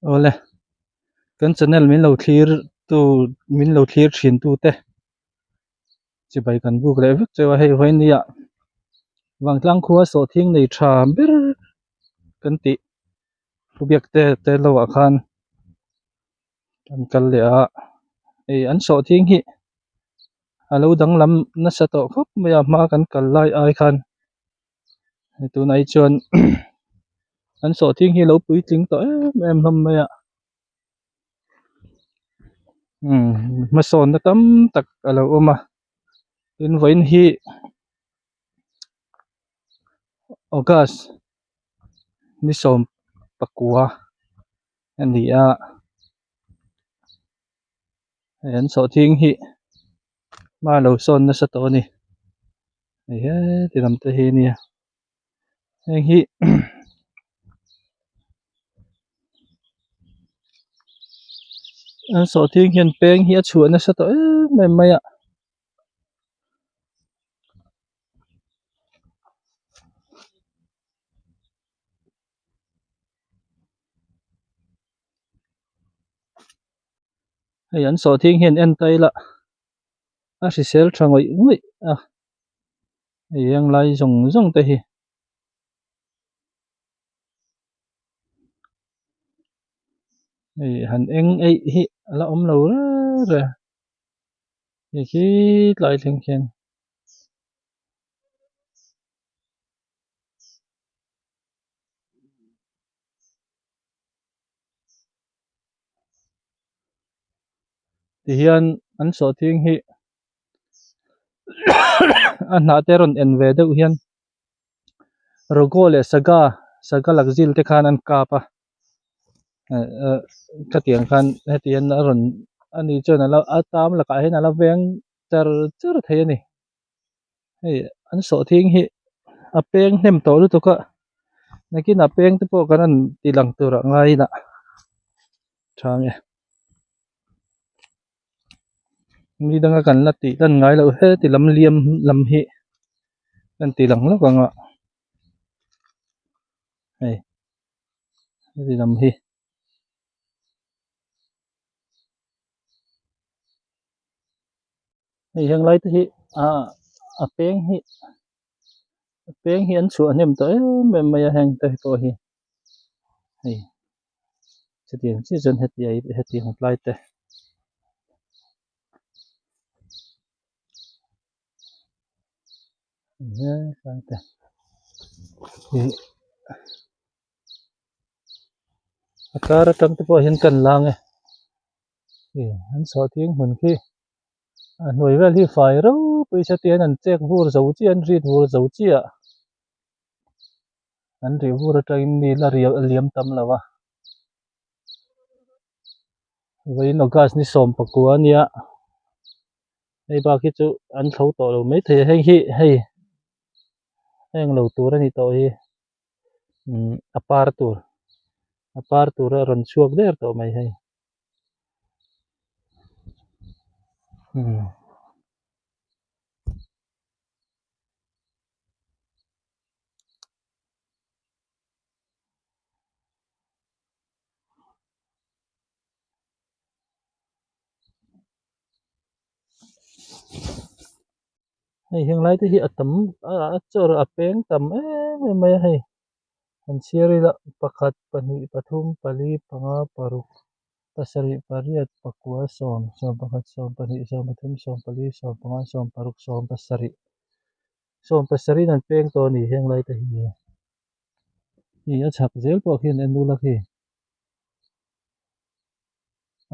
Awle kan channel min lo thlir tu min lo thlir thin tu te chibai kan buk leh vek cheu a hei vawinia vangtlang khua sawhthing nei tha ber kan tih thu biak te te lo ah khan kan kal leh a hei an sawhthing hi a lo danglam nasa tawh khawp mai a hma kan kal lai ai khan. Hei tunah hi chuan an sawhthing hi a lo puitling tawh em em hlawm mai a umm hmasawnna tam tak a lo awm a tin vawiin hi august ni sawm pakua a ni a hei an sawhthing hi hma a lo sawn nasa tawh a ni. Hei heti lam te hi ania heng hi an sawhthing hian peng hi a chhuah nasa tawh em em mai a. Hei an sawhthing hian en ta ila. a hrisel tha ngawih ngawih a hei heng lai zawng zawng te hi. Hei han eng eih hi a la awm lo reng reng hei khi tlai thleng khian. Tihian an sawhthing hi a hnah te rawn en ve deuh hian rogo leh saga saga lakzil te khan an kap a eh khatiang khan heti hian a rawn ani chuan a a tam lakah hian a la veng char char thei a ni hei an sawhthing hi a peng hnem tawh lutuk a nakinah peng te pawh kan rawn ti lang tur ah ngai ila tha nge ni danga kan la tih lan ngai loh heti lam liam lam hi kan ti lang lawk ang a hei heti lam hi. Hei heng lai te hi ah a peng hi a peng hi an chhuah hnem tawh em em mai a heng te pawh hi hei chutiang chiah chuan heti hetiang tlai te. A kar atang te pawh hian kan lang e ih an sawhthing hmun khi a hnuai vel hi fai ropui se tihian an chek vur zo chiah an rit vur zo chiah an rih vur atangin mi la a liam tam lo a vawiin august ni 19 ania hei bak hi chu an thlo tawh lo maithei a hei hi hei heng lo tur a ni tawh hi umm a par tur a par tur a rawn chhuak der tawh mai hei umm. Hei heng lai te hi a tam a chawr a peng tam em em mai a hei han chhiar ila pakhat pahnih pathum pali panga paruk pasarih pariat pakua sawm sawm pakhat sawm pahnih sawm pathum sawm pali sawm panga sawm paruk sawm pasarih sawm pasarih in an peng tawh a ni heng lai te hi hei a chhak zel pawh khian en ula khi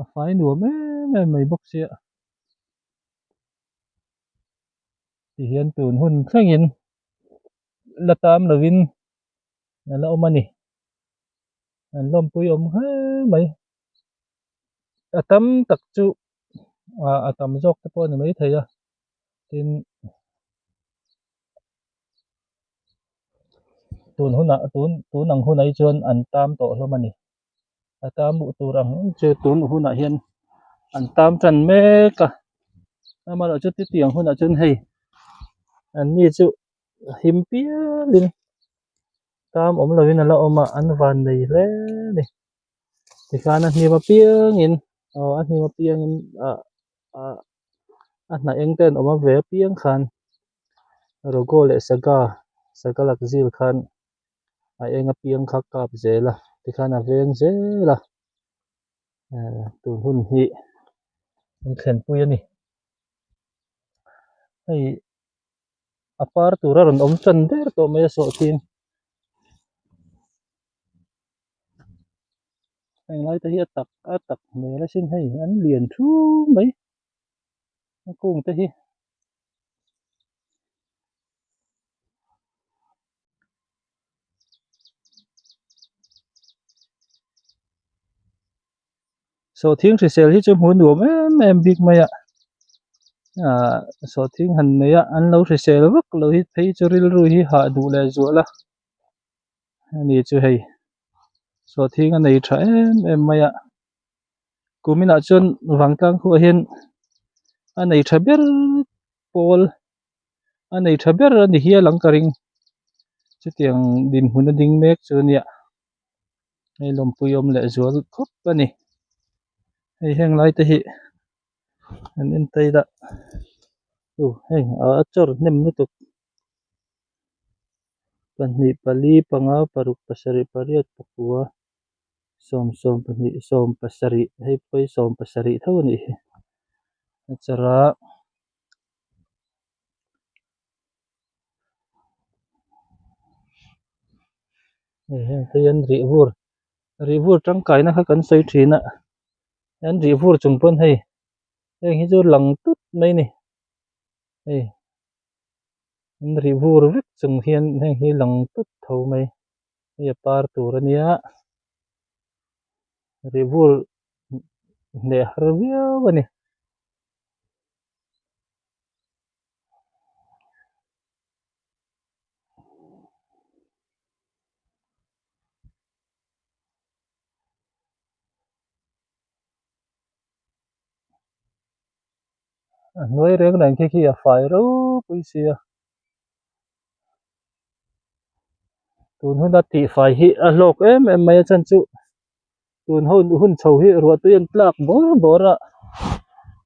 a fai nuam em em mai bawk sia. Tihian tun hun thlengin la tam lovin a la awm a ni. An lawmpui awm hle mai. A tam tak chu ah a tam zawk te pawh a ni maithei a tin tun hunah tun tun ang hunah hi chuan an tam tawh hlawm a ni. A tam hmuh tur ang chu tun hunah hian an tam tan mek a amaherawhchu chu tiang hunah chuan hei an ni chu him pialin tam awm lovin a la awm a an van nei hle a ni. Tikhan a hnim apiangin aw a hnim apiangin ah ah a hnah eng te an awm ve apiang khan Rogo leh Saga Saga lakzil khan a eng apiang kha kap zel a tikhan a veng zel a eh tun hun hi an thlenpui a ni hei a par tur a rawn awm tan der tawh mai a sawhthing heng lai te hi a tak a tak hmel asin hei an lian thu mai a kung te hi. Sawhthing hrisel hi chu hmuh nuam em em bik mai a ahh sawhthing han nei a an lo hrisel vak lo hi phei chu rilru hi hah duh leh zual a ani chu hei sawhthing a nei tha em em mai a kuminah chuan vangtlang khuah hian a nei tha ber pawl a nei tha ber a ni hial ang ka ring chutiang dinhmun a ding mek chu a nia hei lawmpui awm leh zual khawp a ni hei heng lai te hi an en tai la uh hei a chawr hnem lutuk pahnih pali panga paruk pasarih pariat pakua sawm sawm pahnih sawm pasarih hei pawh hi sawm pasarih tho a nih hi a chawr a. Hei heng te hian rih vur rih vur tangkaina kha kan sawi thin a an rih vur chung pawn hei heng hi chu lang tut mai a ni hei an rih vur vek chung hian heng hi lang tut tho mai hei a par tur a nia rih vur hneh har viau a ni. A hnuai reng reng khi khi a fai ropui sia tun huna tihfai hi a hlawk em em mai a chan chu tun ho hun chho hi ruah tui an tlak bawr bawr a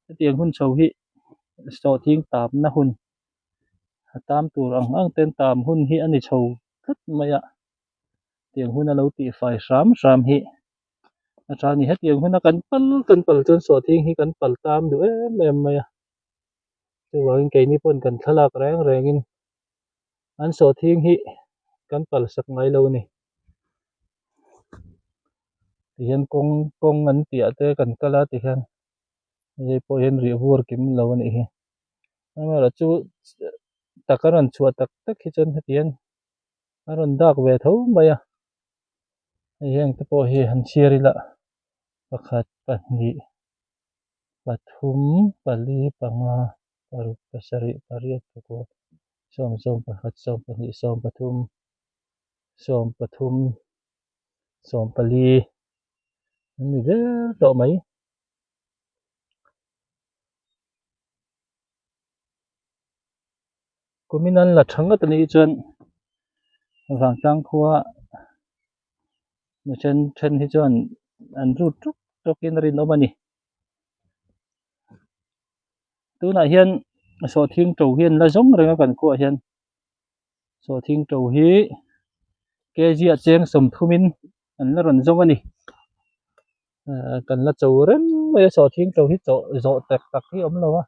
hetiang hun chho hi sawhthing tamna hun a tam tur ang ang ten tam hun hi a ni chho tlat mai a tiang huna lo tihfai hram hram hi a tha a ni hetiang huna kan pal kan pal chuan sawhthing hi kan pal tam duh em em mai a chuvangin keini pawn kan thlalak reng rengin an sawhthing hi kan pal sak ngai lo a ni tihian kawng kawng an piah te kan kal a tihian hei pawh hian rih vur kim lo a nih hi amaherawhchu tak a rawn chhuah tak tak hi chuan heti hian a rawn dak ve tho mai a hei heng te pawh hi han chhiar ila pakhat pahnih pathum pali panga paruk pasarih pariat pakua sawm sawm pakhat sawm pahnih sawm pathum sawm pathum sawm pali an ni zel tawh mai. Kumin an la tha ngawt a nih chuan vangtlang khua mi then then hi chuan an rut ṭawk ṭawkin a rinawm a ni. Tunah hian sawhthing ṭo hi an la zawng reng a kan khuaah hian sawhthing ṭo hi kg ah cheng sawmthumin an la rawn zawng a ni. Ehh kan la cho reng mai a sawhthing ṭo hi chawh zawh tak tak hi a awm lo a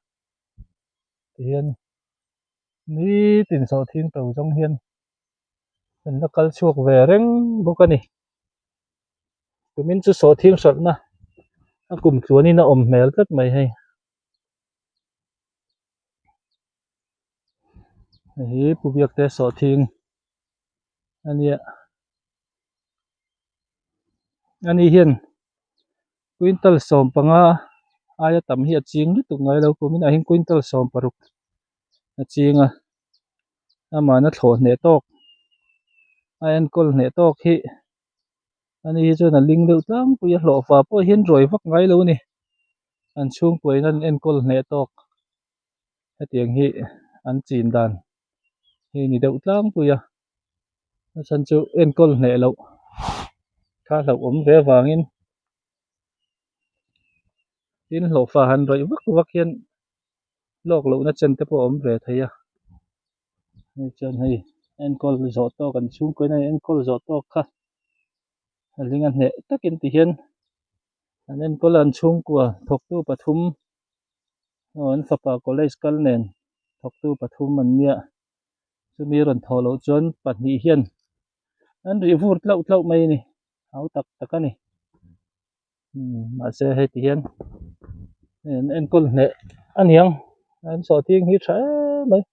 tihian nitin sawhthing ṭo zawng hian an la kal chhuak ve reng bawk a ni. Tumin chu sawhthing hralhna a kum tluanin a awm hmel tlat mai hei. Hei hi Pu Biakte sawhthing a nia. Ani hian quintal 15 aia tam hi a ching lutuk ngai lo kuminah hian quintal 16 a ching a amahna thlawh hneh tawk a enkawl hneh tawk hi ani hi chuan a ling deuh tlangpui a hlawhfa pawh hian ruai vak ngai lo a ni an chhungkuain an enkawl hneh tawk hetiang hi an chin dan hi a ni deuh tlangpui a a chhan chu enkawl hneh loh kha hlauhawm ve avangin. Tin hlawhfa han rawih vak vak hian hlawk lohna chen te pawh a awm ve thei a hei chuan hei enkawl zawh tawk an chhungkaw in a enkawl zawh tawk kha a hling a hneh takin ti hian an enkawl a an chhungkua thawktu pathum aw an fapa college kal nen thawktu pathum an nia chumi rawn thawh loh chuan pahnih hian an rih vur tlauh tlauh mai a ni hau tak tak a ni. Mahse hei ti hian an enkawl hneh a niang an sawhthing hi tha em mai.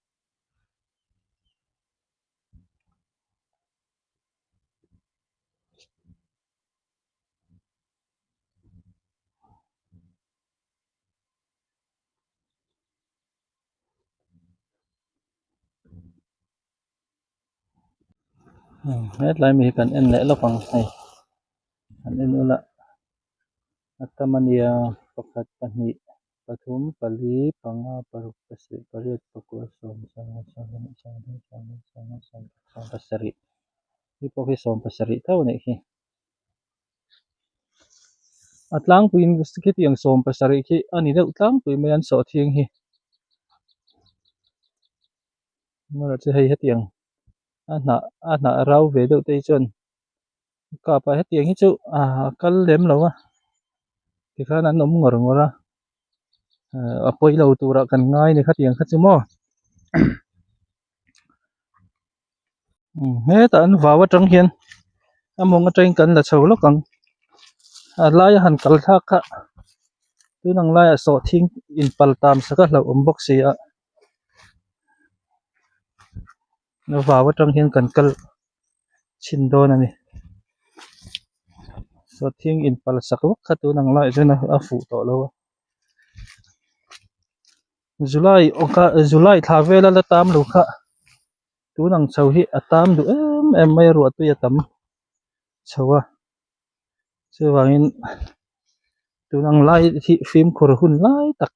Hetlai mi hi kan en leh lawk ang hei an en ula a tam a nia pakhat pahnih pathum pali panga paruk pasarih pariat pakua sawm sanga sangkhat sangthum sanga sanga sangkhat sawmpasarih hei pawh hi sawmpasarih tho a nih hi a tlangpuiin khitiang sawmpasarih khi a ni deuh tlangpui mai an sawhthing hi. Amaherawhchu chu hei hetiang a hnah a hnah rau ve deuh te hi chuan kap a hetiang hi chu ah a kal lem lo a tikhan an awm ngawr ngawr a ah a pawi lo turah kan ngai a ni khatiang kha chu maw hetah an vau atang hian a mawng atangin kan la chho lawk ang a laia han kal thlak kha tun ang laiah sawhthing inpal tam sak a hlauhawm bawk si a. Vau atang hian kan kal chhin dawn a ni sawhthing in pal sak vak kha tun ang laiah chuan a fuh tawh lo a July July thla vela la tam lo kha tun ang chho hi a tam duh em em mai a ruah tui a tam chho a chuvangin tun ang lai hi fimkhur hun lai tak.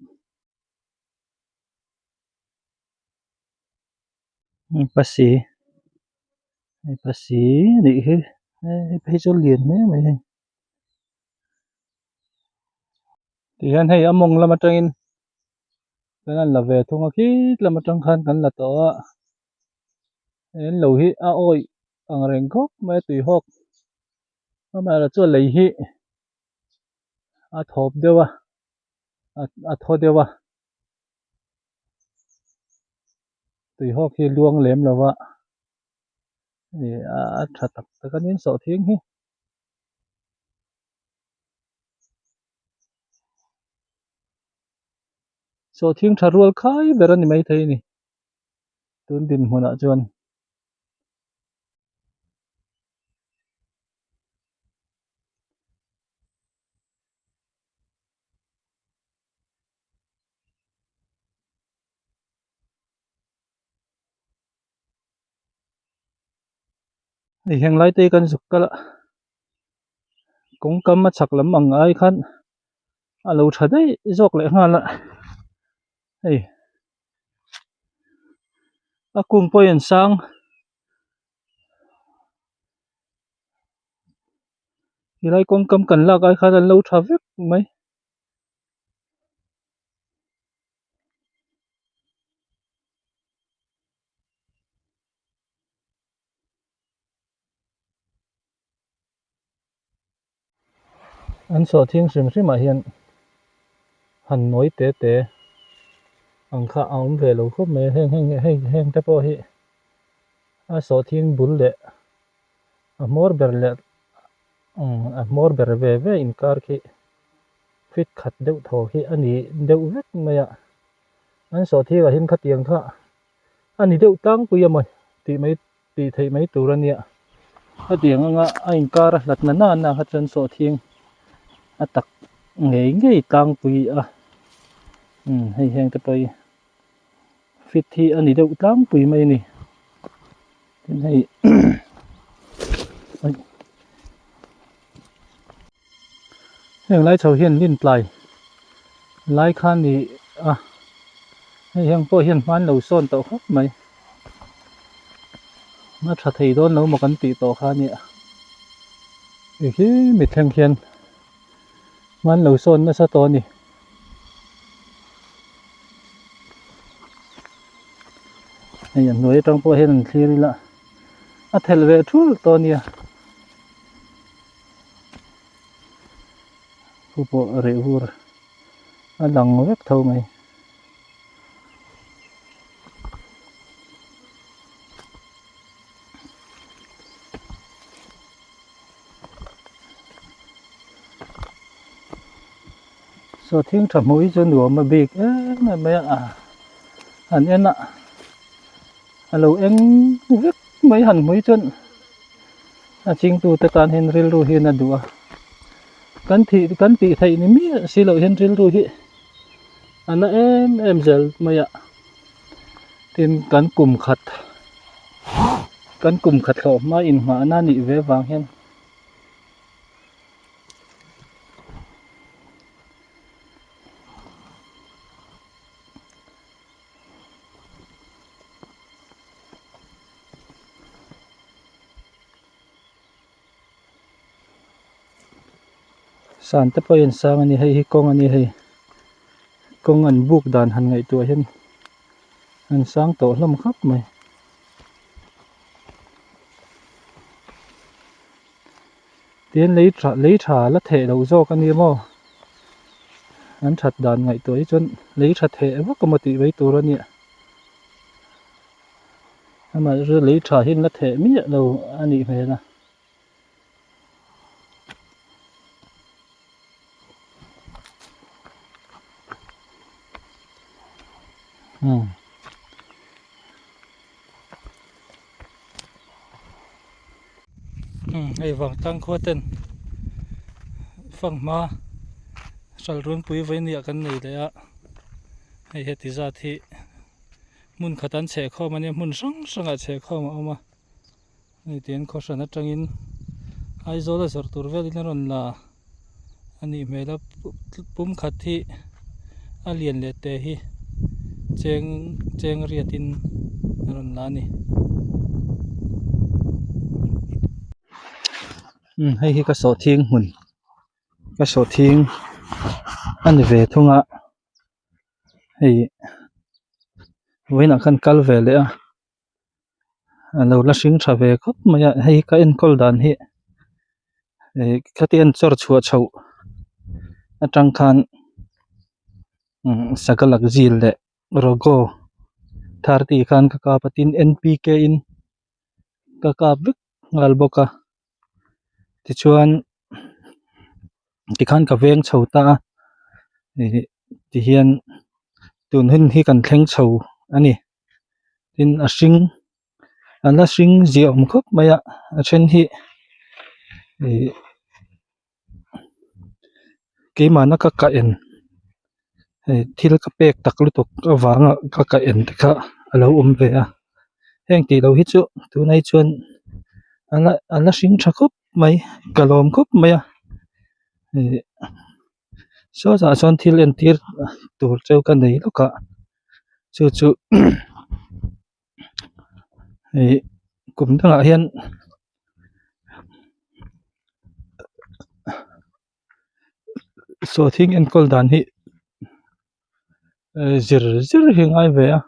Pasi hei pasi anih hi hei phei chu a lian hle mai hei tihian hei a mawng lam atangin kan han la ve thung a khi lam atang khan kan la tawh a hei an lo hi a awih ang reng khawp mai a tuihawk amaherawhchu a lei hi a thawp deuh a. a thaw deuh a tuihawk hi luang lem lo va ih a tha tak tak a nia sawhthing hi. Sawhthing tha rual khai ber a ni maithei a ni tun dinhmunah chuan. Hei heng lai te hi kan zuk kal a kawngkam a chhak lam ang ai khan a lo tha daih zawk leh nghal a hei a kung pawh hi an sang. Helai kawngkam kan lak ai khan an lo tha vek mai. An sawhthing hrim hrim ah hian han nawi te te ang kha a awm ve lo khawp mai a heng heng heng heng te pawh hi a sawhthing bul leh a hmawr ber leh a hmawr ber ve ve inkar khi fit khat deuh thaw khi a ni deuh vek mai a an sawhthing ah hian khatiang kha a ni deuh tlangpui a maw tih mai tih theih mai tur a nia hetiang anga a inkar a hlat na na kha chuan sawhthing a tak ngei ngei tlangpui a umm hei heng te pawh hi fit hi a ni deuh tlangpui mai a ni tin hei heng lai chho hian lin tlai lai kha a ni a hei heng pawh hian hman lo sawn tawh khawp mai a tha thei dawn lo maw kan tih tawh kha a nia hei khi mithleng khian hman lo sawn nasa tawh a ni. Hei a hnuai atang pawh hian an thlir ila a thelh ve thul tawh a nia. Khu pawh reh vur a lang vek tho mai. Saw thing tha hmuh hi chu nuam a bik em em mai a han en a a lo eng vek mai han hmuh hi chuan a chingtu te tan hian rilru hian a duh a kan thih kan tih theih ni miah si loh hian rilru hi a na em em zel mai a tin kan kum khat kan kum khat hlawh hma inngahna a nih ve vang hian. San te pawh a insang a ni hei hi kawng a ni hei kawng an buk dan han ngaihtuah hian an sang tawh hlawm khawp mai. Tin lei tha lei tha la theh loh zawk a ni maw an that dan ngaihtuah hi chuan lei tha theh vak emaw tih mai tur a nia amaherawhchu lei tha hi an la theh miah lo a nih hmel a. Hei vangtlang khua ten fanghma hral runpui vawinia kan nei leh a hei heti zat hi hmun khat an chheh khawm a nia hmun hrang hrangah chheh khawm a awm a hei tihian khaw hran atangin Aizawl a zawrh tur velin a rawn la a nih hmel a pum khat hi a lian leh teh hi cheng cheng riatin a rawn la a ni. Umm hei hi ka sawhthing hmun ka sawhthing a ni ve thung a hei vawiinah khan kal ve leh a. A lo la hring tha ve khawp mai a hei ka enkawl dan hi ih khati en chawr chhuah chhoh atang khan umm sakalak zil leh rogo thirty khan ka kap a tin N P K in ka kap vek nghal bawk a tichuan tikhan ka veng chho ta a ih tihian tun hun hi kan thleng chho a ni. Tin a hring an la hring ziah awm khawp mai a a then hi ih keimahna ka kah en hei thil ka pek tak lutuk avanga ka kah en te kha a lo awm ve a heng tih loh hi chu tunah hi chuan a la hring tha khawp mai ka lawm khawp mai a ih saw tah sawn thil entir tur chu ka nei lawk a. Chu chu ih kum dangah hian sawhthing enkawl dan hi zir zir hi a ngai ve a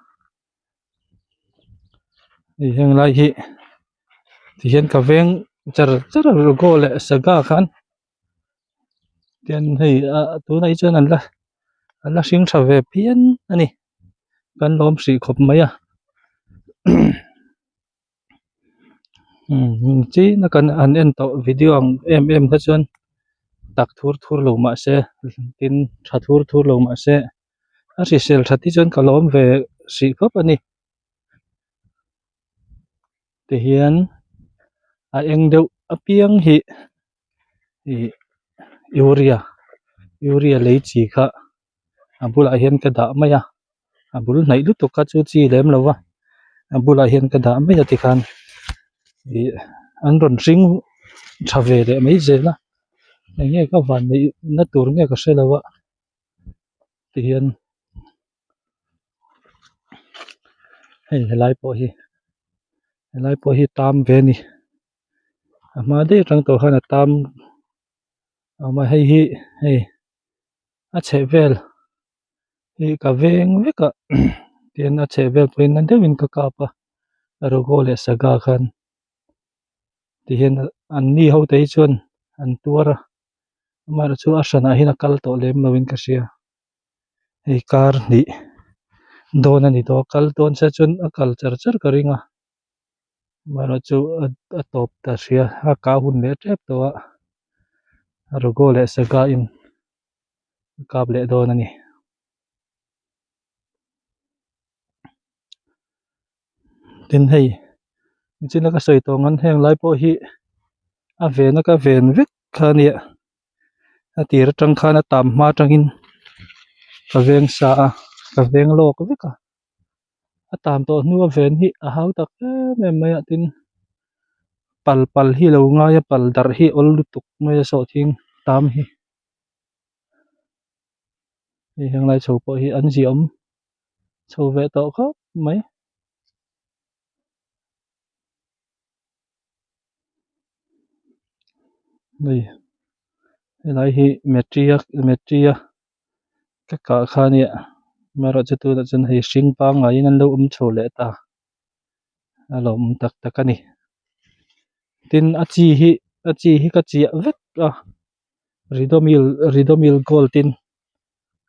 hei heng lai hi tihian ka veng char char a logo leh saga khan. Tian hei ah tunah hi chuan an la an la hring tha ve phian a ni kan lawm hrih khawp mai a umm chin a kan han en tawh video ang em em kha chuan tak thur thur lo mah se tin tha thur thur lo mah se a hrisel that hi chuan ka lawm ve hrih khawp a ni. Tihian a eng deuh apiang hi ih urea urea lei chi kha a bulah hian ka dah mai a a bul hnaih lutuk kha chu chi lem lo va a bulah hian ka dah mai a tikhan ih an rawn hring tha ve leh mai zel a eng nge ka van neih na tur nge ka hre lo a tihian. Hei helai pawh hi helai pawh hi tam ve a ni a hma daih atang tawh khan a tam a awm a hei hi hei a chhehvel hi ka veng vek a tihian a chhehvel pawhin na deuhin ka kap a. Rogo leh Saga khan tihian an ni ho te hi chuan an tuar a amaherawhchu chu a hranah hian a kal tawh lem lo in ka hria hei kar hnih dawn a ni tawh a kal dawn se chuan a kal char char ka ring a amaherawhchu a tawp ta hria a kah hun leh tep tawh a Rogo leh Saga in a kap leh dawn a ni. Tin hei nichina ka sawi tawh ang an heng lai pawh hi a ven a ka ven vek kha a nia a tir atang khan a tam hma atangin ka veng sa a ka veng lawk vek a a tam tawh hnu a ven hi a hau tak em em mai a tin pal pal hi lo ngai a pal darh hi awl lutuk mai a sawhthing tam hi. Hei heng lai chho pawh hi an ziah awm chho ve tawh khawp mai. Hei helai hi metria metria ka kah kha a nia amaherawhchu tunah chuan hei hring pangngaiin an lo awm chho leh ta a lawmawm tak tak a ni tin a chi hi a chi hi ka chiah vek a. Ridomil Ridomil gold in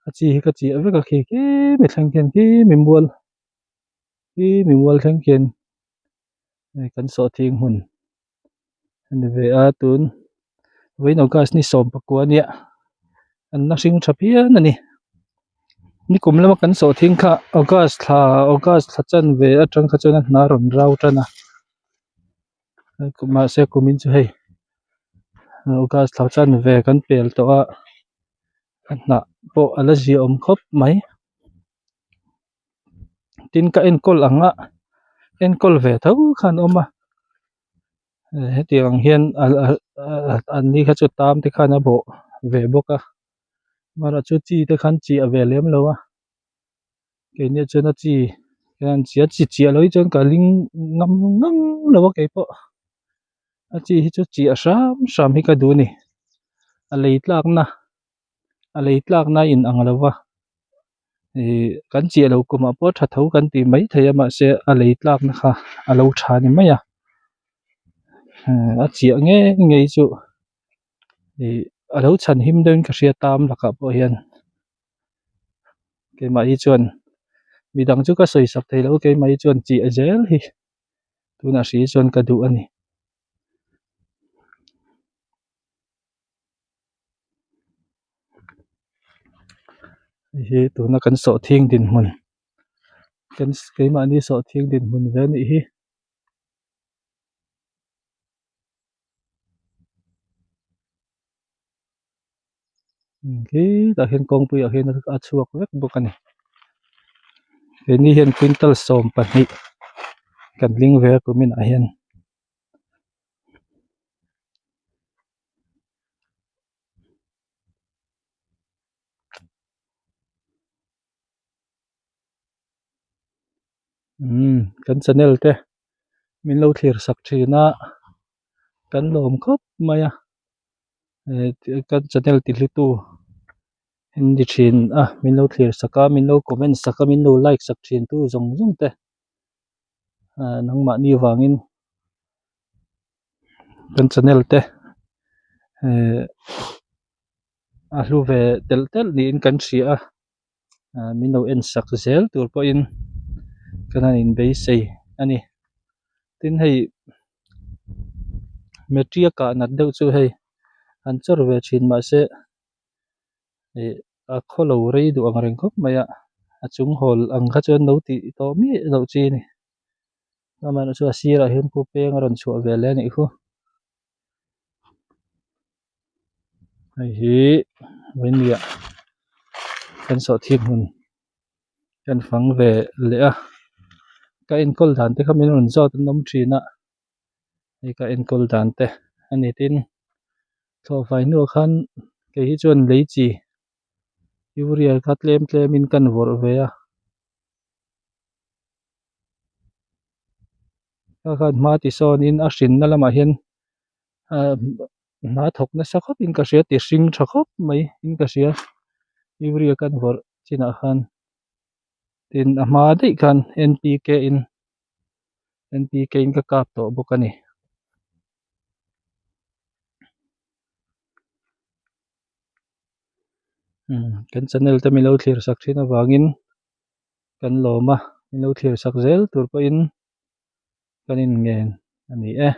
a chi hi ka chiah vek a khi khi mi thleng khian khi mi mual khi mi mual thleng khian hei kan sawhthing hmun a ni ve a tun vawiin august ni sawm pakua ania an la hring tha phian a ni nikum lama kan sawhthing kha august thla august thla chanve atang kha chuan a hna rawn rau tan a. Mahse kumin chu hei august thla chuan ve kan pel tawh a a hnah pawh a la ziahawm khawp mai tin ka enkawl ang a enkawl ve tho khan a awm a hetiang ang hian an ni kha chu tam te khan a bawh ve bawk a amaherawhchu chi te khan chiah ve lem lo a. Keini chuan a chi hian chi a chi chiah loh hi chuan ka ling ngam ngang lo a keipawh a chi hi chu chiah hram hram hi ka duh a ni a lei tlakna a lei tlakna a inang lo va ihh kan chiah loh kumah pawh tha tho kan tih mai thei a mahse a lei tlakna kha a lo tha ni mai a a chiah ngei ngei chu ihh a lo chhan him deuhin ka hria tam lakah pawh hian. Keimah hi chuan midang chu ka sawi sak thei lo keimah hi chuan chiah zel hi tunah hri chuan ka duh a ni. Hei hi tuna kan sawhthing dinhmun kan keimahni sawhthing dinhmun ve a nih hi. Khitah khian kawngpui ah khian a chhuak vek bawk a ni keini hian quintal 12 kan ling ve a kumin ah hian. Umm kan channel te min lo thlir sak thin a kan lawm khawp mai a eh kan channel ti hlutu in ni thin a min lo thlir sak a min lo comment sak a min lo like sak thin tu zawng zawng te ah nangmahni vangin kan channel te eh a hlu ve telh telh niin kan hria a. ah min lo en sak zel tur pawhin kan han inbeisei a ni tin hei metria kah nat deuh chu hei an chawr ve thin mahse ih a khawlo rei duh ang reng khawp mai a a chung hawl ang kha chuan lo tih tawh miah loh chi a ni amaherawhchu a sirah hian pu peng a rawn chhuah ve leh a nih khu. Hei hi vawinia kan sawhthing hmun kan fang ve leh a ka enkawl dan te kha min rawn zawt an awm thin a hei ka enkawl dan te a ni tin thlawhfai hnuah khan kei hi chuan lei chi urea kha tlem tlem in kan vawrh ve a. Kha khan hma ti sawnin a hrinna lamah hian ah hna thawk nasa khawp in ka hria ti hring tha khawp mai in ka hria urea kan vawrh chinah khan tin a hma daih khan N P K in. NPK in ka kap tawh bawk a ni. Umm kan channel te min lo thlir sak thin avangin kan lawm a, min lo thlir sak zel tur pawhin kan inngen a ni e.